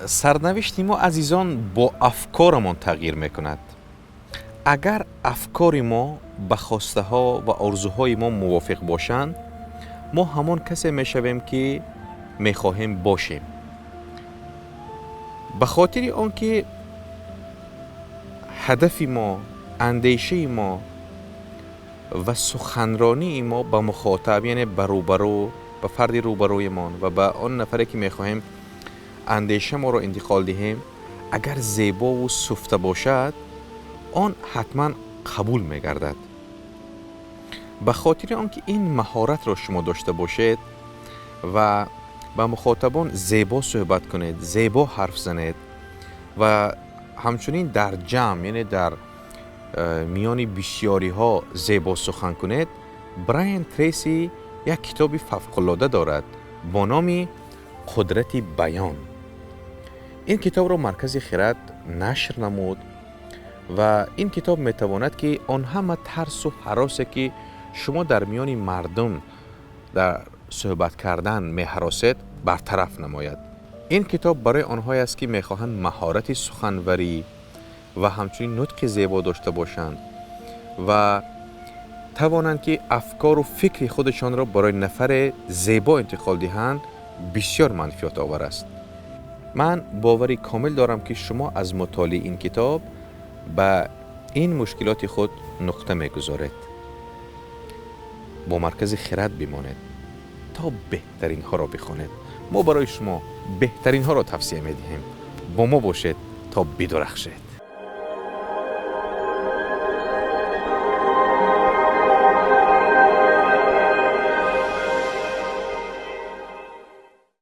Сарнавишти мо, азизон, бо афкорамон тағйир мекунад. Агар афкори мо ба хостаҳо ва орзуҳои мо мувофиқ бошанд, мо ҳамон касе мешавем, ки мехоҳем бошем. Ба хотири он ки ҳадафи мо, андешаи мо ва суханронии мо ба мухотаб, яъне ба рӯбарӯ, ба фарди рӯбарӯямон ва ба он нафаре, ки мехоҳем андеша моро интиқол диҳем, агар зебову суфта бошад, он ҳатман қабул мегардад. Ба хотири он ки ин маҳоратро шумо дошта бошед ва ба мухотабон зебо суҳбат кунед, зебо ҳарф занед ва ҳамчунин дар ҷамъ, яъне дар миёни бисёриҳо зебо сухан кунед, Брайан Трейси як китоби фавқулода дорад бо номи «Қудрати баён». Ин китобро Маркази Хирад нашр намуд ва ин китоб метавонад, ки он ҳама тарсу ҳаросе, ки шумо дар миёни мардум дар суҳбат кардан меҳаросед, бартараф намояд. Ин китоб барои онҳое аст, ки мехоҳанд маҳорати суханварӣ ва ҳамчунин нутқи зебо дошта бошанд ва тавонанд, ки афкору фикри худашонро барои нафаре зебо интиқол диҳанд, бисёр манфиатовар аст. Ман бовари комил дорам, ки шумо аз мутолиаи ин китоб ба ин мушкилоти худ нуқта мегузоред. Бо Маркази Хирад бимонед, то беҳтаринҳоро бихонед. Мо барои шумо беҳтаринҳоро тавсия медиҳем. Бо мо бошед, то бидурахшед.